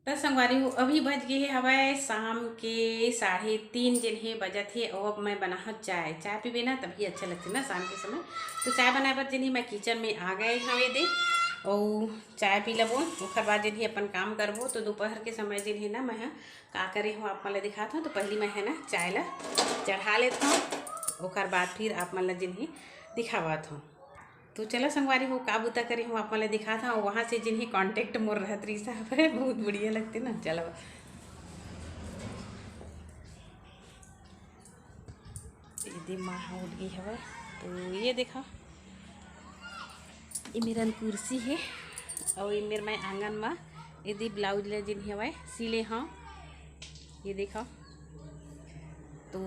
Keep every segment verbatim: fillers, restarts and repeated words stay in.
त संगवारी हो, अभी बज गे हे हवय शाम के साढ़े तीन जेन हे बजत हे, अउ अब मैं बनाहूँ चाय। चाय पीबे ना, तभी अच्छा लगथे ना शाम के समय। तो चाय बनाए बर जेन हे मैं किचन में आ गए हवे दे, अउ चाय पी लेबो, ओखर बाद जेन हे अपन काम करबो। तो दोपहर के समय जेन हे ना मैं ह का करे हूँ आप मन ल दिखात हूँ। तो पहली मैं है ना चाय ला चढ़ा लेत हूँ, ओखर बाद फिर आप मन ल जेन हे दिखावत हूँ। तो चला संगवारी हो, का बुता करे हूँ आप मन ल दिखात हूँ। वहाँ से जेन हे contact मोर रहत रहिस हवय, बहुत बढ़िया लगथे ना। चला, ये दे माँ ह उठ गई हवय। तो ये देखा, ये मेरन कुर्सी हे, अउ ये मेर मैं आंगन म ये दे ब्लाउज ल जेन हवय सिले हव। ये देखा, तो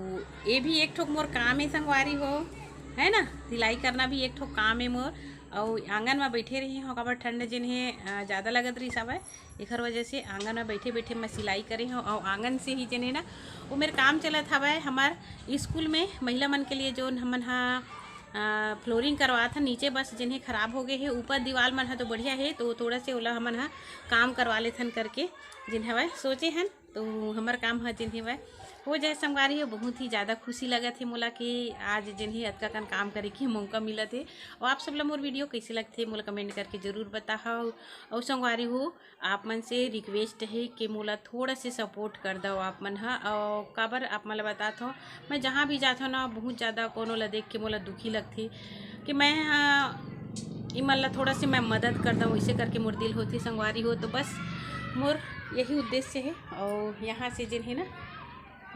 ये भी एक ठोक मोर काम हे संगवारी हो, है ना, सिलाई करना भी एक ठोक काम हे मोर। अउ आंगन म बैठे रही हव, काबर ठंड जेन हे, अ, ज़्यादा लगत रहिस हवय, एखर वजह से आंगन म बैठे बैठे मैं सिलाई करे हव। अउ आंगन से ही जेन हे ना, वो मेर काम चलत हवय हमर स्कूल में महिला मन के लिए, जोन हमन ह, अ, flooring करवात हन, नीचे बस जेन हे खराब हो गए हे, ऊपर दीवाल मन ह तो बढ़िया हे, तो थोड़ा से ओला हमन ह काम करवा लेथन करके जेन हवय सोचे हन। तो हमर काम ह जेन हवय हो जाए संगवारी हो, बहुत ही ज़्यादा खुशी लगत हे मोला कि आज जेन हे अतका कन काम करे के मौका मिलत हे। और आप सब ला मोर video कैसे लगथे मोला comment करके जरूर बताहव। और संगवारी हो, आप मन से request हे कि मोला थोड़ा से support कर दव आप मन ह। और काबर आप मन ला बतात हव, मैं जहाँ भी जात हव ना, बहुत ज़्यादा कोनो ला देख के मोला दुखी लगथे कि मैं ह इमन ला थोड़ा से मैं मदद कर दव, इसे करके मोर दिल होथे संगवारी हो। तो बस मोर यही उद्देश्य हे। और यहाँ से जेन हे ना,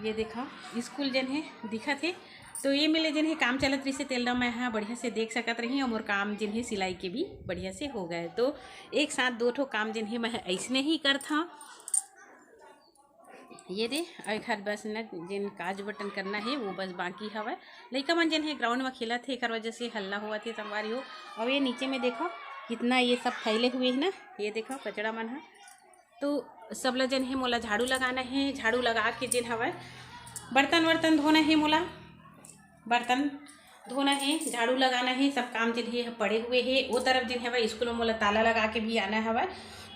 ये देखा स्कूल जेन हे दिखत हे, तो ये मेले जेन हे काम चलत रहिसे, तेल ला मैं ह बढ़िया से देख सकत रही, और मोर काम जेन हे सिलाई के भी बढ़िया से हो गए। तो एक साथ दो ठो काम जेन हे मैं ह अइसने ही करथव। ये दे, अउ एक हाथ बस न जेन काज बटन करना हे, वो बस बाकी हवय। लइका मन जेन हे ground म खेलत हे, एकर वजह से हल्ला होवत हे संगवारी हो। और ये नीचे में देखो, कितना ये सब फैले हुए हे ना, ये देखो कचरा मन ह। तो सब ल जेन हे मोला झाड़ू लगाना हे, झाड़ू लगा के जेन हवय बर्तन वर्तन धोना हे मोला, बर्तन धोना हे, झाड़ू लगाना हे, सब काम जेन हे पड़े हुए हे। वो तरफ जेन हवय स्कूल में मोला ताला लगा के भी आना हवय।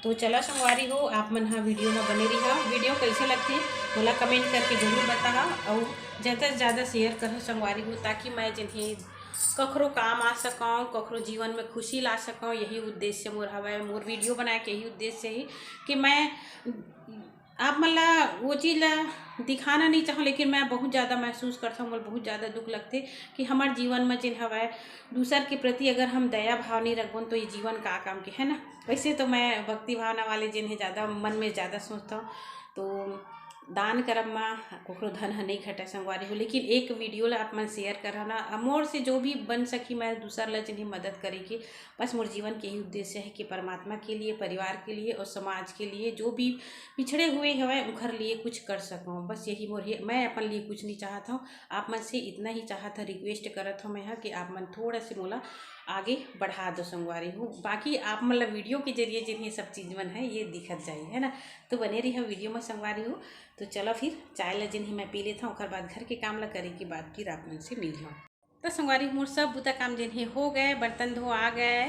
तो चला संगवारी हो, आप मन ह video में बने रहा। Video कैसे लगथे मोला comment करके जरूर बताहा, और ज़्यादा से ज़्यादा share करहा संगवारी हो, ताकि मैं जेन हे कखरो काम आ सकव, कखरो जीवन में खुशी ला सकव। यही उद्देश्य मोर हवय, मोर video बनाए के यही उद्देश्य हे कि मैं आप मन ला वो चीज़ ला दिखाना नहीं चाहूँ, लेकिन मैं बहुत ज़्यादा महसूस करता हूँ, मोला बहुत ज़्यादा दुख लगथे कि हमार जीवन में जेन हवय, दूसर के प्रति अगर हम दया भाव नहीं रखबन, तो ये जीवन का काम के, है ना। वैसे तो मैं भक्ति भावना वाले जेन हे ज़्यादा मन में ज़्यादा सोचता हूँ, तो दान करब मा कखरो धन ह नहीं घटय संगवारी हो। लेकिन एक video ला आप मन share करहा ना, मोर से जो भी बन सकी, मैं दूसर ला जेन हे मदद करे के बस मोर जीवन के ही उद्देश्य है कि परमात्मा के लिए, परिवार के लिए और समाज के लिए, जो भी पिछड़े हुए हवय, उनकर लिए कुछ कर सकूँ। बस यही मोर हे, मैं अपन लिए कुछ नहीं चाहत हूँ। आप मन से इतना ही चाहत हूँ, request करत हूँ मैं ह कि आप मन थोड़ा से मोला आगे बढ़ा दो संगवारी हो। बाकी आप मन ला video के जरिए जेन हे सब चीज मन है, ये दिखत जाही, है ना। तो बने रही video में संगवारी हो। तो चलो फिर चाय ला जेन हे मैं पी लेता हूँ, ओकर बाद घर के काम ला करे के बाद फिर आप मन से मिल हूँ। तो संगवारी, मोर सब बुता काम जेन हे हो गए, बर्तन धो आ गए,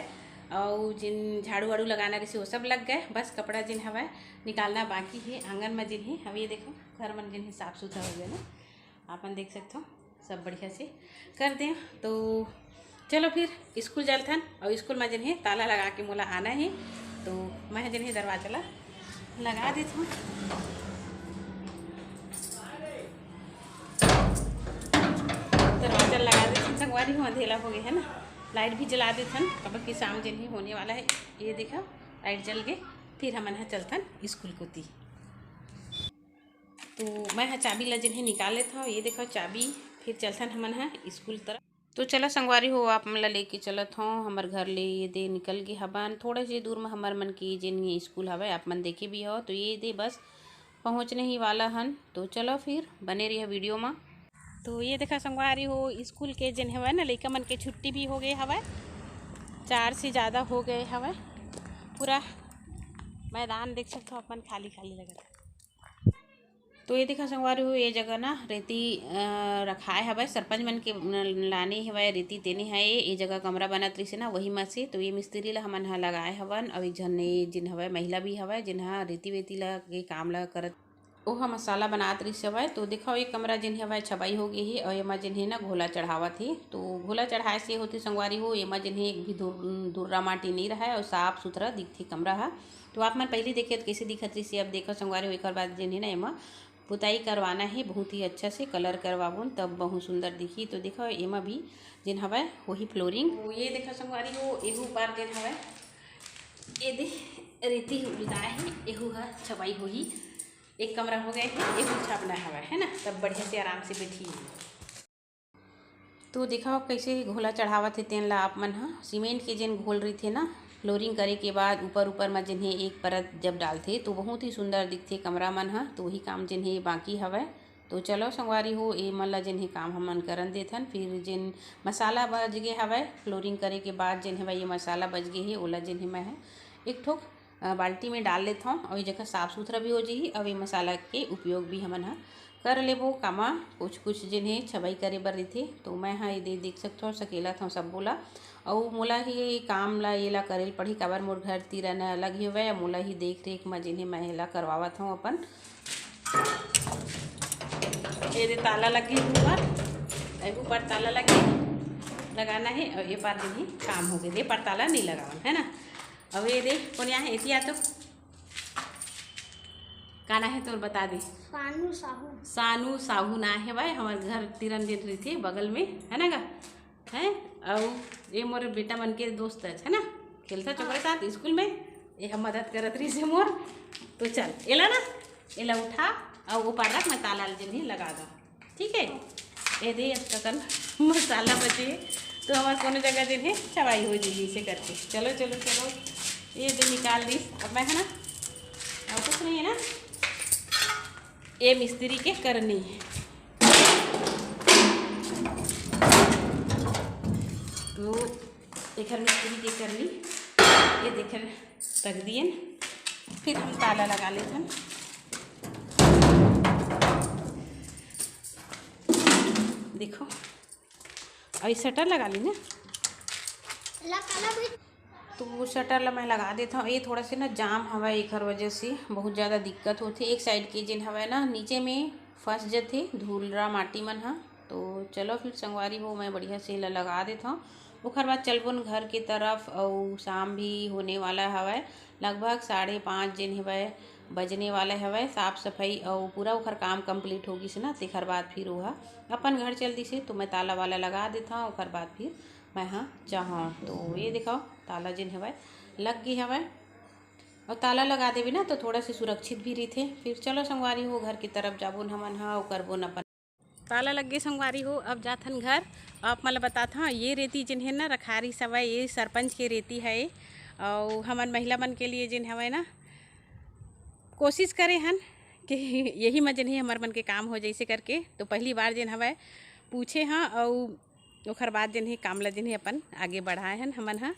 और जिन झाड़ू वाड़ू लगाना रहिसे वो सब लग गए। बस कपड़ा जिन हवय निकालना बाकी हे। आंगन में जिन हे, अब ये देखो घर मन जिन हे साफ सुथरा हो गए ना, आपन देख सकथो सब बढ़िया से कर दे। तो चलो फिर स्कूल चलथन, और स्कूल में जिन हे ताला लगा के मोला आना हे, तो मैं जिन हे दरवाजा ला लगा देथों। दरवाजा लगा देथन संगवारी हो, अंधेला हो गए है ना। लाइट भी जला देथन, अब कि शाम जन ही होने वाला है। ये देखा, लाइट जल गए। फिर हमन ह चलथन स्कूल कोती। तो मैं ह चाबी ला जन ही निकाल लेथव। ये देखो चाबी, फिर चलथन हमन ह स्कूल तरफ। तो चला संगवारी हो, आप मन ला लेके चलत हव हमर घर ले। ये दे निकल गे हबन, थोड़ा से दूर में हमर मन के जेन ये स्कूल हवय, आप मन देखे भी हो। तो ये दे बस पहुँचने ही वाला हन। तो चलो फिर बने रहिए वीडियो में। तो ये देखा संगवारी हो, स्कूल के जेन हवय ना, लइका मन के छुट्टी भी हो गए हवय, चार से ज़्यादा हो गए हवय। पूरा मैदान देख सकते हो अपन, खाली खाली लगत है। तो ये देखा संगवारी हो, ये जगह ना रेती, अ, रखाए हवय, सरपंच मन के न-, लाने हवय रेती, तेने ह ये, ये जगह कमरा बनत रहिसे ना, वही म से। तो ये मिस्त्री ला हमन ह लगाए हवन, अउ एक झन ये जिन हवय, महिला भी हवय, जिन ह रेती वेती ला के काम ला करत, ओह मसाला बनात रहिस हवय। तो देखव, एक कमरा जिन हवय, छबाई हो गे हे, अउ एमा जिन हे ना, घोला चढ़ावत हे। तो घोला चढ़ाए से होथे संगवारी हो, एमा जिन हे, एक भी धुर-, धुर्रा माटी नइ रहय, अउ साफ सुथरा दिखथे कमरा ह। तो आप मन पहिली देखे, त कइसे दिखत रहिस हे, अब देखव संगवारी हो, एकर बाद जिन हे ना, एमा पुताई करवाना हे, बहुत ही अच्छा से कलर करवाबोन, तब बहुत सुंदर दिखही। तो देखव, एमा भी जिन हवय, वही फ्लोरिंग। तो ये देखव संगवारी हो, एहू पार जिन हवय, ये दे रेती उलदाए हे, एहू ह छबाई होही। एक कमरा हो गए हे, एहू छापना हवय, है ना, तब बढ़िया से आराम से बैठी। तो देखव, कइसे घोला चढ़ावत हे तेन ला आप मन ह। सीमेंट के जेन घोल रहिथे ना, फ्लोरिंग करे के बाद ऊपर, ऊपर म जेन हे एक परत जब डालथे, तो बहुत ही सुंदर दिखथे कमरा मन ह। तो वही काम जेन हे बाकी हवय। तो चलो संगवारी हो, ए मन ला जेन हे काम हमन करन देथन। फिर जेन मसाला बच गे हवय, फ्लोरिंग करे के बाद जेन हवय ये मसाला बच गे हे, ओला जेन हे मैं ह एक ठोक, अ, बाल्टी में डाल लेथव, अउ ये जगह साफ सुथरा भी हो जही, अउ ये मसाला के उपयोग भी हमन ह कर लेबो। कामा कुछ कुछ जेन हे छबाई करे बर रहिथे, तो मैं ह ये दे देख सकथव, सकेलत हव सब्बो ला, अउ मोला ही ये काम ला, ये ला करे ल पड़ही, काबर मोर घर तीरा न अलग ही हवय, मोला ही देख रेख म जेन हे मैं एला करवावत हव अपन। ये दे ताला लगे ऊपर, ए ऊपर ताला लगे लगाना हे, अउ ये पार जेन हे काम हो गे, ये पार ताला नइ लगावन, है ना। अउ ये दे कोन यहाँ हे, एती आ तो का ना हे तोर, बता दे। सानू साहू। सानू साहू ना हे भाई, हमर घर तीरन जेन रहिथे बगल में, है ना गा? हैं? अउ ये मोर बेटा मन के दोस्त हे, है ना, खेलथस ओकरे साथ स्कूल में। ये हम मदद करत रहिस हे मोर। तो चल, एला ना, एला उठा, अउ वो पार रख, मैं ताला जेन हे लगा दव, ठीक है? ये दे, अब तकन मसाला बचे हे, तो हमर कोनो जगह जेन हे छवाई हो जाही इसे करके। चलो, चलो, चलो, ये दे निकाल दी। अब मैं, है ना, अउ कुछ नहीं है ना, ये मिस्त्री के करनी हे। तो एकर मिस्त्री के करनी, ये देख रख दिएन, फिर हम ताला लगा लेथन। देखो, अभी शटर लगा ली ना। ला काला भी तो शटर ला मैं लगा देथव। ये थोड़ा से ना जाम हवय, एखर वजह से बहुत ज़्यादा दिक्कत होथे। एक साइड के जेन हवय ना, नीचे में फंस जथे धूलरा माटी मन ह। तो चलो फिर संगवारी हो, मैं बढ़िया से एला लगा देथव। ओखर बाद चलबोन घर के तरफ, अउ शाम भी होने वाला हवय, लगभग साढ़े पाँच जेन हवय बजने वाला हवय। साफ सफाई अउ पूरा ओखर काम complete हो गिस ना, तेखर बाद फिर ओहा अपन घर चल दिस हे। तो मैं ताला वाला लगा देथव, ओखर बाद फिर मैं ह जाहूँ। तो ये देखो, ताला जेन हवय लग गे हवय, अउ ताला लगा देबे ना तो थोड़ा से सुरक्षित भी रहिथे। फिर चलो संगवारी हो, घर की तरफ जाबोन हमन ह, अउ करबोन अपन। ताला लग गे संगवारी हो, अब जाथन घर। आप मन ल बतात हव, ये रेती जेन हे ना रखारी सवय, ये सरपंच के रेती है, अउ हमन महिला मन के लिए जेन हवय ना कोशिश करे हन कि यही म जेन हे हमर मन के काम हो जैसे करके। तो पहली बार जेन हवय पूछे हव, अउ ओखर बाद जेन हे काम ल जेन हे अपन आगे बढ़ाए हन हमन ह।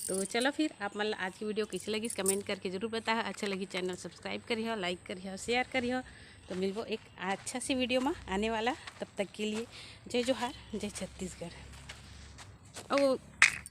तो चलो फिर आप मन ल आज की वीडियो कैसे लगिस comment करके जरूर बताहा। अच्छा लगी channel subscribe करिहो, like करिहो, share करिहो। तो मिलबो एक अच्छा से वीडियो म आने वाला, तब तक के लिए जय जोहार, जय छत्तीसगढ़। अउ